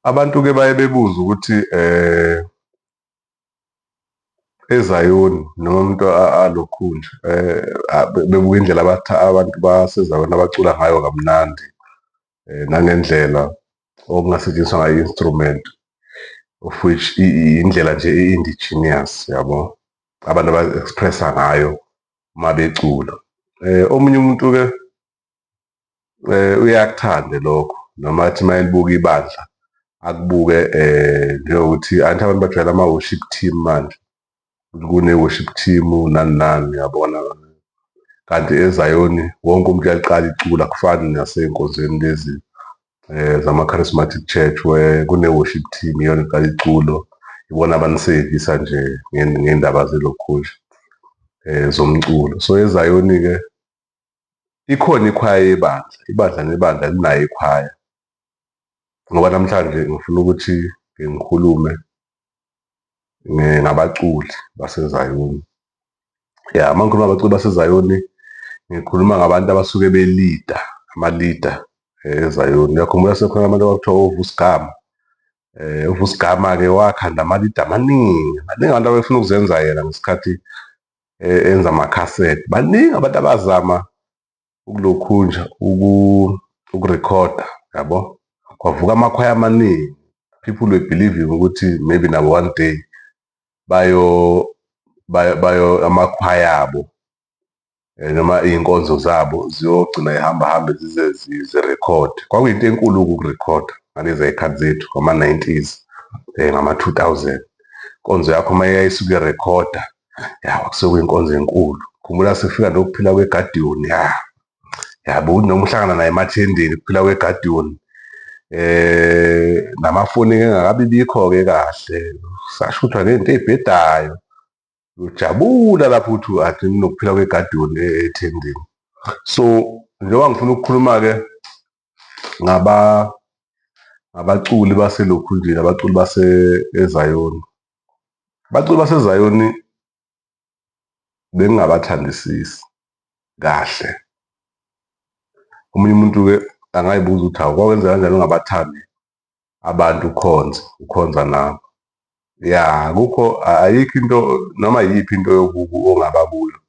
Abantu-ke baye bebuze ukuthi eZayoni noma umuntu alokhunja bebuka indlela abantu baseZayoni abacula ngayo kamnandi nangendlela okungasetshenziswa ngayo i-instrument of which indlela nje e-indigenous yabo, abantu abazi-express-a ngayo uma becula. Omunye umuntu-ke uyakuthande lokho noma athi uma elibuka ibandla akubuke njengokuthi angithi abantu bajwayele ama-worship team manje, kune-worship team nani nani uyabona. Kanti eZayoni wonke umuntu uyaliqala iculo akufani nasey'nkonzweni lezi zama-charismatic church where kune-worship team iyona eqala iculo, ibona abanisevisa nje ngey'ndaba zelokhunja zomculo. So, eZayoni-ke ikhona ikhwaya yebandla, ibandla nebandla linayo ikhwaya ngoba namhlanje ngifuna ukuthi ngikhulume ngabaculi baseZayoni. Ya, uma ngikhuluma ngabaculi baseZayoni, ngikhuluma ngabantu abasuke be-lead-a, ama-leader eZayoni. Uyakhumbula kusekhona abantu akwakuthiwa oVusi Gama? UVusi Gama-ke wakhanda ama-leader amaningi, baningi abantu ababefuna ukuzenza yena ngesikhathi enza amakhasethi. Baningi abantu abazama ukulokhunja ukurekhoda yabo, kwavuka amakhwaya amaningi. People were believing ukuthi maybe nabo one day amakhwaya abo noma iy'nkonzo zabo ziyogcina y'hamba hambe zize zirekhode. Kwakuyinto enkulu-ke ukurekhoda ngaleziya y'khathi zethu ngama-nineties ngama-two thousand. Inkonzo yakho uma yayisuke irekhoda, ya kusuke kuyinkonzo enkulu. Khumbula sekufika nokuphila kweGadiyoni ya, yabo uthi noma uhlangana naye emathendeni kuphila kweGadiyoni namafoni engakabi bikho-ke kahle, kusashuthwa ney'nto ey'bhedayo. Ujabula lapho uthi ade nokuphila kweGadiyoni ethendeni. So, njengoba ngifuna ukukhuluma-ke ngabaculi baselokhunjeni, abaculi base eZayoni. Abaculi baseZayoni bengingabathandisisi kahle. Omunye umuntu-ke angay'buza ukuthi hawu kwakwenzeka kanjani ungabathandi abantu ukhonza, ukhonza nabo? Ya, akukho ayikho into noma iyiphi into yobubi ongaba kuyo,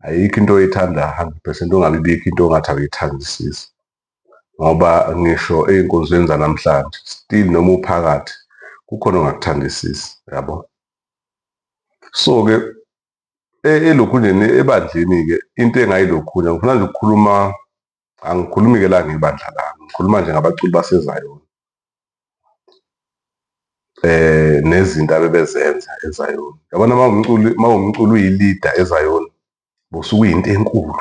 ayikho into oyithanda hundred percent kungabi bikho into ongathi awuyithandisisi ngoba ngisho ey'nkonzweni zanamhlanje still noma uphakathi kukhona ongakuthandisisi yabo. So-ke elokhunjeni ebandleni-ke into engayilokhunya ngifuna nje ukukhuluma, angikhulumi-ke la ngebandla lami, ngikhuluma nje ngabaculi baseZayoni nezinto abebezenza eZayoni. Uyabona uma uwumculi, uma uwumculi uyi-leader eZayoni, usuke uyinto enkulu,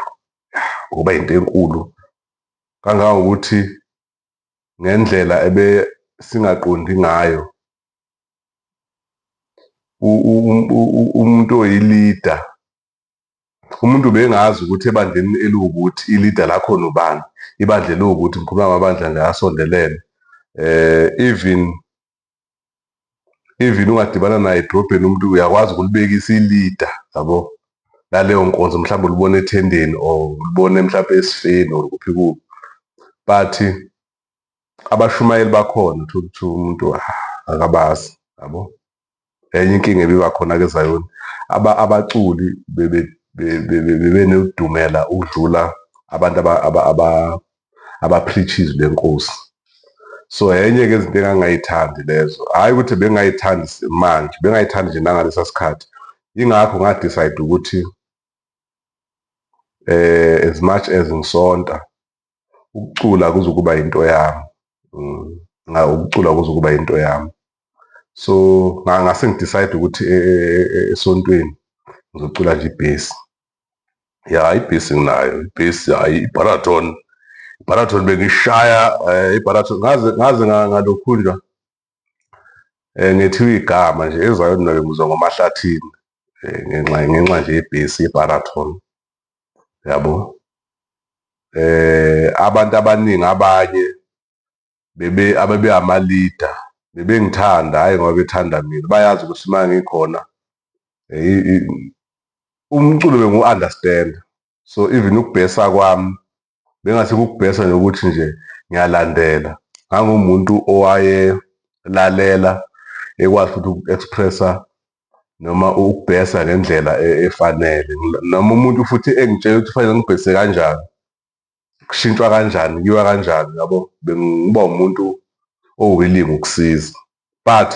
ya uba yinto enkulu kangangokuthi ngendlela ebesingaqondi ngayo umuntu oyi-leader, umuntu ubengazi ukuthi ebandleni eliwukuthi i-leader lakhona ubani, ibandla eliwukuthi ngikhuluma ngamabandla nje asondelene. Even ungadibana naye edrobheni umuntu uyakwazi ukulibekisa i-leader yabo, laleyo nkonzo mhlawumbe ulibone ethendeni or ulibone mhlampe esifeni or kuphi kuphi but abashumayeli bakhona uthole ukuthi umuntu akabazi yabo. Enye inkinga ebiba khona-ke eZayoni abaculi bebenodumela ukudlula abantu aba-preach-a izwi lenkosi. So enye-ke izinto engangingayithandi lezo, hhayi ukuthi bengingayithandi manje, bengingayithandi nje nangalesa sikhathi. Yingakho nga-decide ukuthi as much as ngisonta, ukucula akuzukuba into yami ukucula akuzukuba into yami. So ngase ngi-decide ukuthi esontweni ngizocula nje i-bass. Ya i-bass nginayo, i-bass hhayi i-baritone, i-baritone bengishaya i-baritone ngaze ngaze ngalokhunjwa ngethiwa igama nje eZayoni mina bengibizwa ngoMahlathini ngenxa nje ye-bass ye-baritone yabo. Abantu abaningi abanye bebe abebe ama-leader bebengithanda hhayi ngoba bethanda mina, bayazi ukuthi uma ngikhona umculo bengiwu-understand-a so even ukubhesa kwami bengathi ukubhesa nokuthi nje ngiyalandela. Nganguwumuntu owaye. ukulalela, ekwazi futhi uku-express-a noma ukubhesa ngendlela efanele. Noma umuntu futhi engitshela ukuthi kufanele ngibhese kanjani, kushintshwa kanjani, kuyiwa kanjani yabo? Bengiba umuntu o-willing ukusiza. But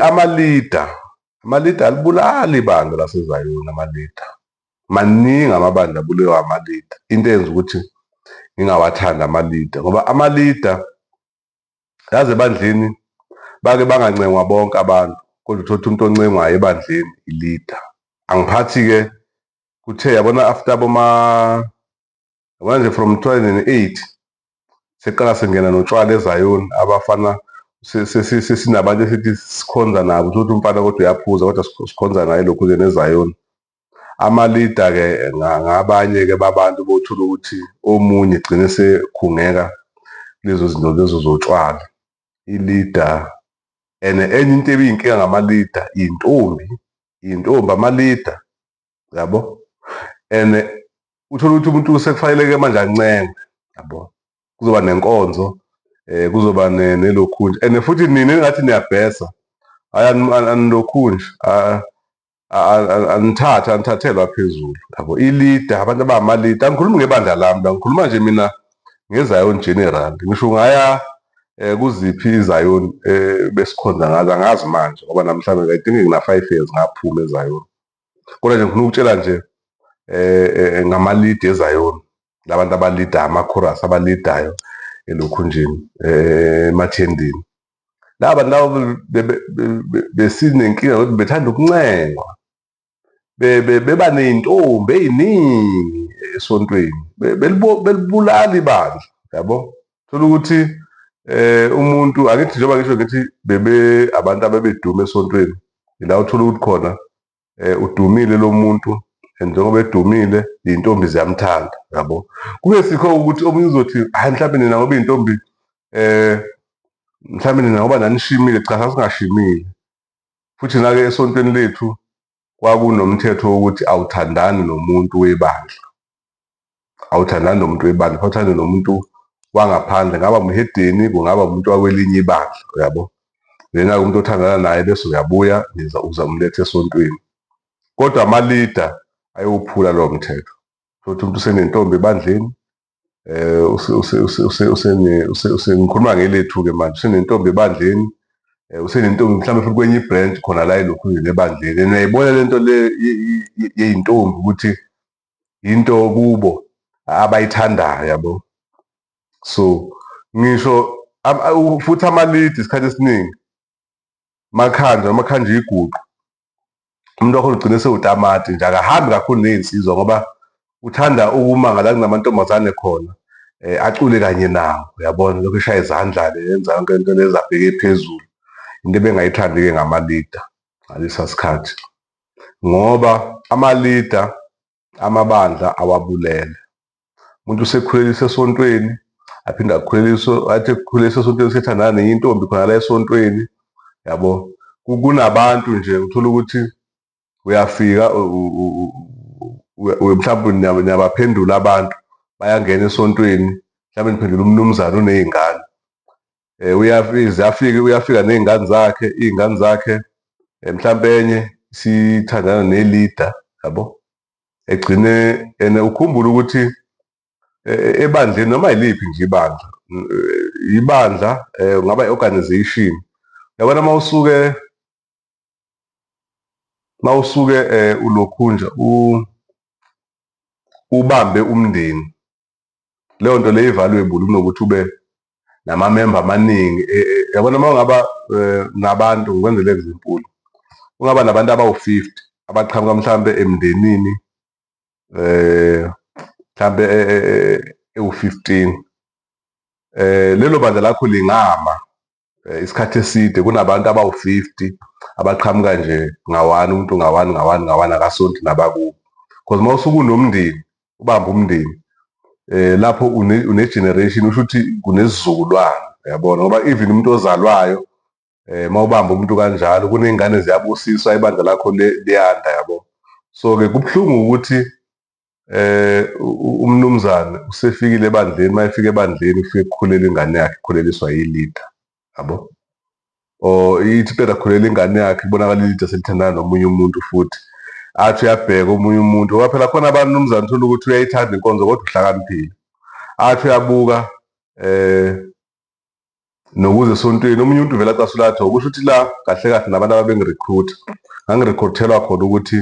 ama-leader, ama-leader alibulala ibandla laseZayoni ama-leader. Maningi amabandla abulewe ama-leader. Into eyenza ukuthi ngingawathandi ama-leader ngoba ama-leader, yazi ebandleni bake bangancengwa bonke abantu, kodwa uthole ukuthi umuntu oncengwayo ebandleni i-leader. Angiphathi-ke kuthe yabona after boma, yabona nje from 2008 seqala singena notshwala eZayoni abafana sesinabantu esithi sikhonza nabo, uthole ukuthi umfana kodwa uyaphuza kodwa sikhonza naye elokhuzeni eZayoni. Ama-leader-ke ngabanye-ke babantu bothola ukuthi omunye egcine esekhungeka kulezo zinto lezo zotshwala. I-leader and enye into ebiyinkinga ngama-leader iy'ntombi, iy'ntombi ama-leader yabo and uthole ukuthi umuntu sekufanele-ke manje ancengwe yabo, kuzoba nenkonzo kuzoba nelokhunja and futhi nina engathi niyabhesa hhayi anilokhunja anithathi anithathelwa phezulu yabo. I-leader abantu abangama-leader, angikhulumi ngebandla lami la, ngikhuluma nje mina ngeZayoni general. Ngisho ungaya kuziphi iZayoni besikhonza ngazo angazi manje ngoba namhlanje I think ngina-5 years ngaphuma eZayoni. Kodwa nje ngifuna ukutshela nje ngama-leader eZayoni, labantu aba-lead-ayo ama-chorus aba-lead-ayo elokhunjeni emathendeni. Laba bantu laba besinenkinga yokuthi bethanda ukuncengwa, beba ney'ntombi ey'ningi esontweni, belibulala ibandla yabo. Thola ukuthi umuntu angithi njengoba ngisho ngithi bebe abantu ababedume esontweni, ila uthola ukuthi khona udumile lo muntu and njengoba edumile iy'ntombi ziyamthanda yabo. Kungesikho ukuthi omunye uzothi hhayi mhlawumbe nina ngoba iy'ntombi mhlawumbe nina ngoba nanishimile, cha sasingashimile. Futhi na-ke esontweni lethu kwakunomthetho wokuthi awuthandani nomuntu webandla, awuthandani nomuntu webandla, uthande nomuntu wangaphandle, kungaba umhedeni, kungaba umuntu wakwelinye ibandla uyabo. Lena-ke umuntu othandana naye bese uyabuya uzamletha esontweni. Kodwa ama-leader ayowuphula lowo mthetho. Uthole ukuthi umuntu usenentombi ebandleni ngikhuluma ngelethu-ke manje, usenentombi ebandleni usenentombi mhlawumbe futhi kwenye i-branch khona la elokhunjeni ebandleni. And uyayibona lento le yey'ntombi ukuthi into kubo abayithandayo yabo. So ngisho futhi ama-leader isikhathi esiningi makuhanjwa noma kuhanjwa iguqo umuntu wakhona ugcina esewutamati nje akahambi kakhulu ney'nsizwa ngoba uthanda ukuma ngala kunamantombazane khona acule kanye nawo uyabona lokhu eshaya izandla-ke yenza yonke lento lezi abheke phezulu. Into ebengayithandi-ke ngama-leader ngalesa sikhathi ngoba ama-leader amabandla awabulele. Umuntu usekhulelise esontweni aphinde akhuleliswe athi ekukhuleliswa esontweni usethandana nenye intombi khona la esontweni yabo. Kunabantu nje uthola ukuthi uyafika mhlawumbe niyabaphendula abantu bayangena esontweni mhlawumbe niphendula umnumzane uney'ngane ziyafika uyafika ney'ngane zakhe iy'ngane zakhe mhlampe enye isithandana ne-leader yabo egcine and ukhumbule ukuthi ebandleni noma yiliphi nje ibandla ibandla kungaba i-organization yabona mawusuke mawusuke ulokhunja ubambe umndeni leyo nto leyo i-valuable kunokuthi ube namamemba amaningi. Yabona uma ungaba nabantu ngikwenzele example ungaba nabantu abawu-50 abaqhamuka mhlambe emndenini mhlambe ewu-15 lelo bandla lakho lingama isikhathi eside kunabantu abawu-50 abaqhamuka nje ngawani umuntu ngawani ngawani ngawani akasonti nabakubo because uma usuke unomndeni ubamba umndeni lapho une-generation usho ukuthi kunesizukulwane uyabona ngoba even umuntu ozalwayo mawubamba umuntu kanjalo kuney'ngane ziyabusiswa ibandla lakho liyanda yabo. So-ke kubuhlungu ukuthi umnumzane usefikile ebandleni uma efika ebandleni kufike kukhulela ingane yakhe ikhuleliswa yi-leader. yabo. Or ithi iqeda kukhulelwa ingane yakhe kubonakala i-leader selithandana nomunye umuntu futhi, athi uyabheka omunye umuntu ngoba phela khona abantu mnumzane uthole ukuthi uyayithanda inkonzo kodwa uhlakaniphile, athi uyabuka nokuza esontweni omunye umuntu vele acasula athi okusho ukuthi la kahle kahle nabantu ababengi-recruit-a ngangi-recruit-elwa khona ukuthi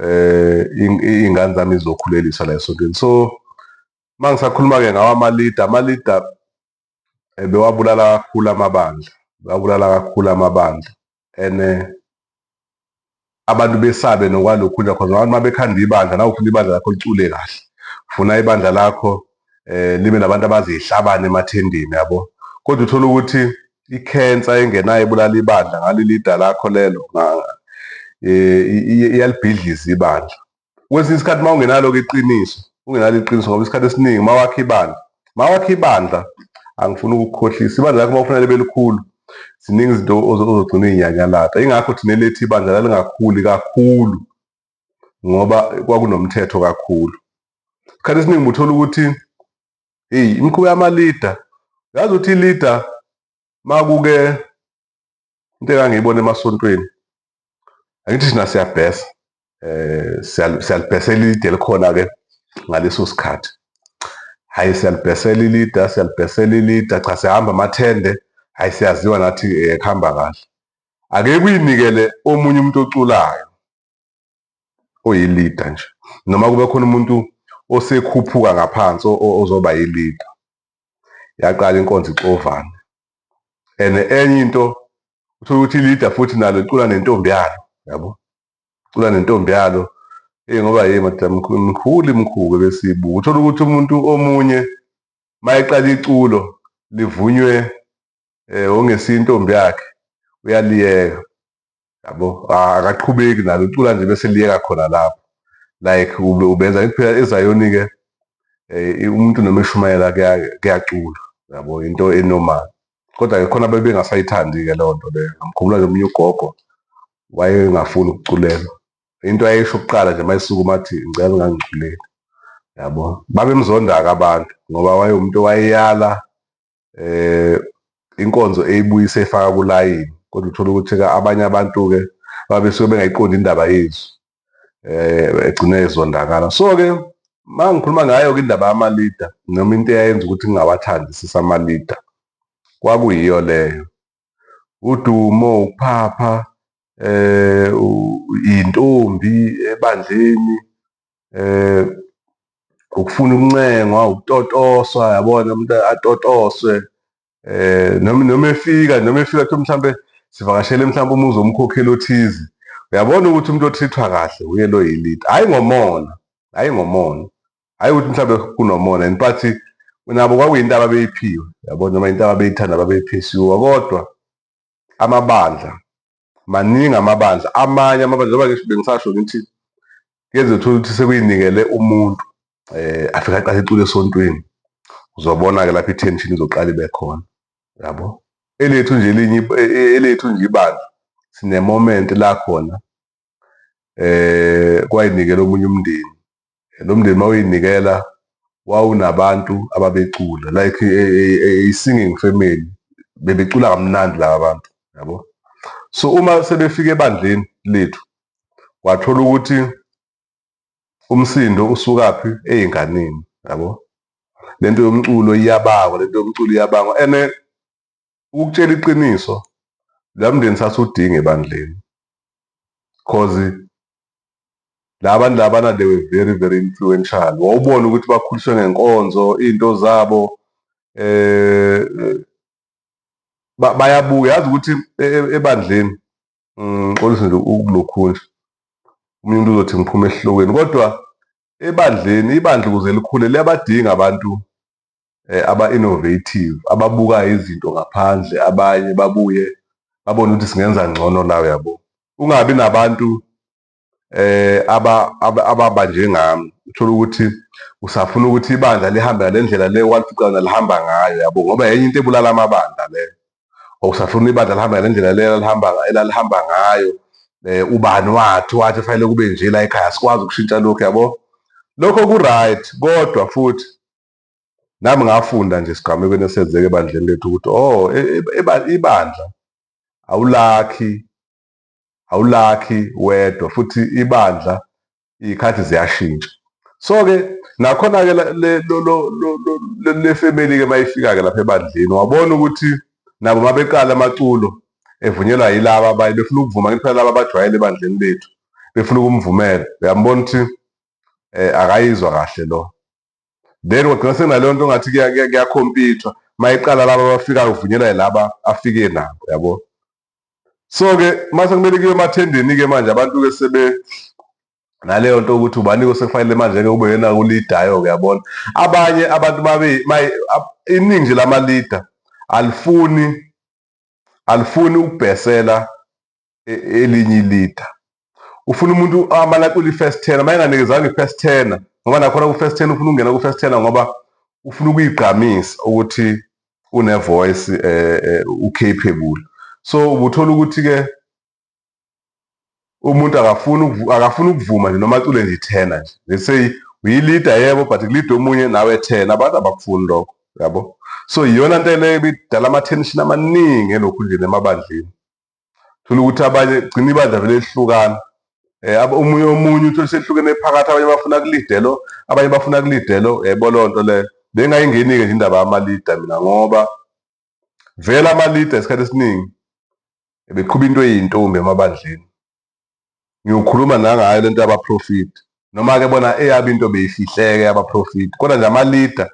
iy'ngane zami zizokhuleliswa la esontweni. So uma ngisakhuluma-ke ngawo ama-leader, ama-leader bewabulala kakhulu amabandla, bewabulala kakhulu amabandla and abantu besabe nokwalokhu cause abantu mabekhanda ibandla nawe ufuna ibandla lakho licule kahle, ufuna ibandla lakho libe nabantu abazihlabane emathendeni yabo. Kodwa uthole ukuthi ikhensa engenayo ibulala ibandla ngalo i-leader lakho lelo iyalibhidliza ibandla. Kwesinye isikhathi uma ungenalo-ke iqiniso, ungenalo iqiniso ngoba isikhathi esiningi uma wakha ibandla, uma wakha ibandla angifuni ukukukhohlisa, ibandla lakho uma ufuna libe likhulu ziningi izinto ozogcina uy'nyanyalata. Yingakho thina elethu ibandla lalingakhuli kakhulu ngoba kwakunomthetho kakhulu. Isikhathi esiningi uthola ukuthi eyi imikhuba yama-leader, uyazi ukuthi i-leader makuke into engangiyibona emasontweni, angithi thina siyabhesa siyalibhesela i-leader elikhona-ke ngaleso sikhathi. Hhayi siyalibhesela i-leader, siyalibhesela i-leader, cha siyahamba amathende, hhayi siyaziwa nathi kuhamba kahle. Ake kuyinikele omunye umuntu oculayo oyi-leader nje noma kube khona umuntu osekhuphuka ngaphansi ozoba yi-leader. Yaqala inkonzo ixovane and enye into uthole ukuthi i-leader futhi nalo licula nentombi yalo yabo, icula nentombi yalo eyi ngoba yeyi madoda mikhulu imikhuba ebesiyibuka. Uthole ukuthi umuntu omunye mayeqala iculo livunywe ongesiyo intombi yakhe uyaliyeka yabo, akaqhubeki nalo ucula nje bese liyeka khona lapho like ubenza phela eZayoni-ke umuntu noma eshumayela kuyaculwa yabo, into e-normal. Kodwa-ke khona abebengasayithandi-ke leyo nto leyo. Ngikhumbula nje omunye ugogo wayengafuni ukuculelwa, into ayeyisho kuqala nje mayesukuma athi ngicela ningangiculeli yabo. Babemzonda-ke abantu ngoba wayewumuntu owayeyala inkonzo eyibuyisa eyifaka kulayini kodwa uthole ukuthi-ke abanye abantu-ke babesuke bengayiqondi indaba yethu egcine ezondakala. So-ke uma ngikhuluma ngayo-ke indaba yama-leader noma into eyayenza ukuthi ngingawathandisisi ama-leader kwakuyiyo leyo. Udumo, ukuphapha, iy'ntombi ebandleni, ukufuna ukuncengwa, ukutotoswa yabona umuntu atotoswe noma efika kuthiwa mhlampe sivakashele mhlampe umuzi womkhokheli othize, uyabona ukuthi umuntu o-treat-wa kahle uye lo oyi-leader. Hhayi ngomona, hhayi ngomona, hhayi ukuthi mhlambe kunomona but nabo kwakuyinto ababeyiphiwe yabo noma into ababeyithanda ababeyiphisiwe kodwa amabandla maningi amabandla amanye amabandla njengoba ngisho bengisasho ngithi kuyenzeka uthole ukuthi sekuyinikele umuntu afike aqale icule esontweni uzobona-ke lapho i-tension izoqala ibe khona yabo. Elethu nje elinye elethu nje ibandla sine-moment la khona kwayinikela omunye umndeni lo mndeni mawuyinikela wawunabantu ababecula like a singing family bebecula kamnandi laba bantu yabo. So uma sebefika ebandleni lethu wathola ukuthi umsindo usukaphi ey'nganeni yabo. Lento yomculo iyabangwa, lento yomculo iyabangwa and ukukutshela iqiniso la mndeni sasiwudinga ebandleni cause la bantu labana they were very very influential. Wawubona ukuthi bakhuliswe ngenkonzo iy'nto zabo bayabuka yazi ukuthi ebandleni ngixolise nje ukulokhu nje omunye umuntu uzothi ngiphume esihlokweni kodwa ebandleni ibandla ukuze likhule liyabadinga abantu aba-innovative ababukayo izinto ngaphandle abanye babuye babone ukuthi singenza ngcono la uyabo. Ungabi nabantu ababa njengami uthola ukuthi usafuna ukuthi ibandla lihambe ngale ndlela le walifica lihamba ngayo yabo ngoba enye into ebulala amabandla leyo. Usafuna ibandla lihambe ngale ndlela le elalihamba ngayo ubani wathi fanele kube nje la ekhaya asikwazi ukushintsha lokhu yabo. Lokho ku-right kodwa futhi Nami ngafunda nje esigamekweni esenzeka ebandleni lethu ukuthi oh, ibandla awulakhi, awulakhi wedwa, futhi ibandla iy'khathi ziyashintsha. So-ke nakhona-ke le family-ke mayifika-ke lapha ebandleni, wabona ukuthi nabo mabeqala amaculo evunyelwa yilaba abanye befuna ukuvuma, ngithi phela laba abajwayele ebandleni lethu befuna ukumvumela, uyambona ukuthi akayizwa kahle lo. Then kwagcina sekunaleyo nto ngathi kuya-compete-wa, mayeqala laba abafikayo kuvunyelwa yilaba afike nabo, yabo. So-ke mase kumele kuyiwe emathendeni-ke manje, abantu-ke sebe naleyo nto ukuthi ubani-ke osekufanele manje-ke kube uyena o-lead-ayo-ke, yabona. Abanye abantu babe iningi nje lama-leader alifuni ukubhesela elinye i-leader. Ufuna umuntu amane acule i-first tenor, uma enganikezwanga i-first tenor, ngoba nakhona ku-first tenor ufuna ukungena ku-first tenor ngoba ufuna ukuyigqamisa ukuthi une-voice, u-capable. So ubuthola ukuthi-ke umuntu akafuni ukuvuma nje noma acule nje i-tenor nje. Let's say uyi-leader yebo, but ku-lead-a omunye nawe tenor, abantu abakufuni lokho, yabo. So iyona nto leyo ebidala ama-tension amaningi elokhu nje emabandleni. Thola ukuthi abanye gcina ibandla vele lihlukana. Omunye uthole selihlukene phakathi, abanye bafuna ku-lead-e lo, abanye bafuna ku-lead-e lo, uyayibona leyo nto leyo. Bengingayingeni-ke nje indaba yama-leader mina ngoba vele ama-leader isikhathi esiningi beqhuba into eyintombi emabandleni. Ngiyokhuluma nangayo lento yabaprofiti, noma-ke bona eyabo into beyifihleke yabaprofiti, kodwa nje ama-leader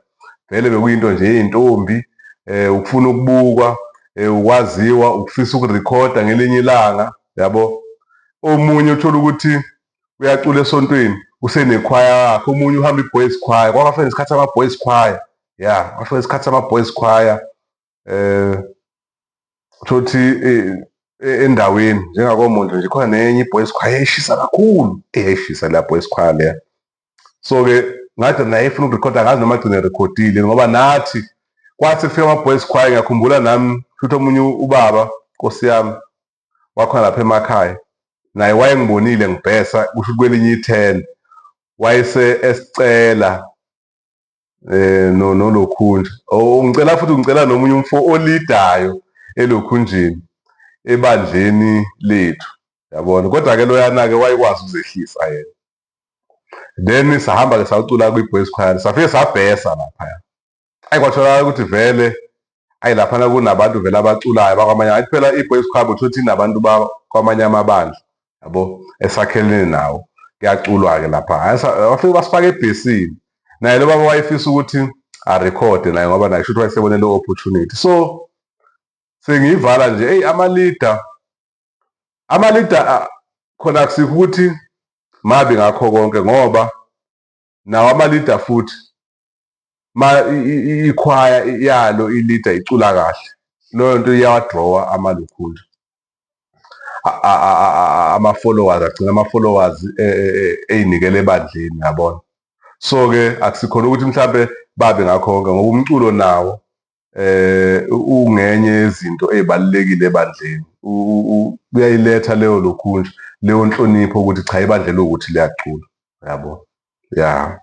vele bekuyinto nje yey'ntombi, ukufuna ukubukwa, ukwaziwa, ukufisa ukurekhoda ngelinye ilanga, yabo. Omunye uthola ukuthi uyacula esontweni usenekhwaya yakhe, omunye uhamba i-boys choir, kwakafika nesikhathi sama-boys choir, ya, kwafika isikhathi sama-boys choir. Uthole ukuthi endaweni njengakoMondlo nje khona nenye i-boys choir eyayishisa kakhulu, eyayishisa leya boys choir leya. So-ke ngathi naye efuna ukurekhoda, angazi noma agcine erekhodile ngoba nathi kwathi kufika ama-boys choir, ngiyakhumbula nami futhi omunye ubaba, Nkosi yami, wakhona lapha emakhaya, naye wayengibonile ngibhesa kusho kwelinye ithende, wayese esicela nolokhunja. Oh, ngicela futhi ngicela nomunye umfo o-lead-ayo elokhunjini ebandleni lethu, yabona. Kodwa-ke loyana-ke wayekwazi ukuzehlisa yena. Then sahamba-ke sayocula kwi-boys choir, safike sabhesa laphaya. Ayi, kwatholakala ukuthi vele ayi laphana kunabantu vele abaculayo bakwamanye, angithi phela i-boys choir uthola ukuthi inabantu bakwamanye amabandla, yabo, esakhelene nawo, kuyaculwa-ke lapha. Bafike basifaka ebhesini. Naye lo baba wayefisa ukuthi arekhode naye ngoba naye kushuthi wayesebone le opportunity. So sengiyivala nje, eyi, ama-leader khona akusikho ukuthi mabi ngakho konke, ngoba nawo ama-leader futhi ma ikhwaya yalo i-leader icula kahle, leyo nto iyawa-draw-a amalokhunja ama-followers, agcina ama-followers ey'nikele ebandleni, yabona. So-ke akusikhona ukuthi mhlampe babe ngakho konke ngoba umculo nawo ungenye yezinto ey'balulekile ebandleni, kuyayiletha leyo lokhunja, leyo nhlonipho ukuthi cha ibandla eliwukuthi liyacula, yabo, ya.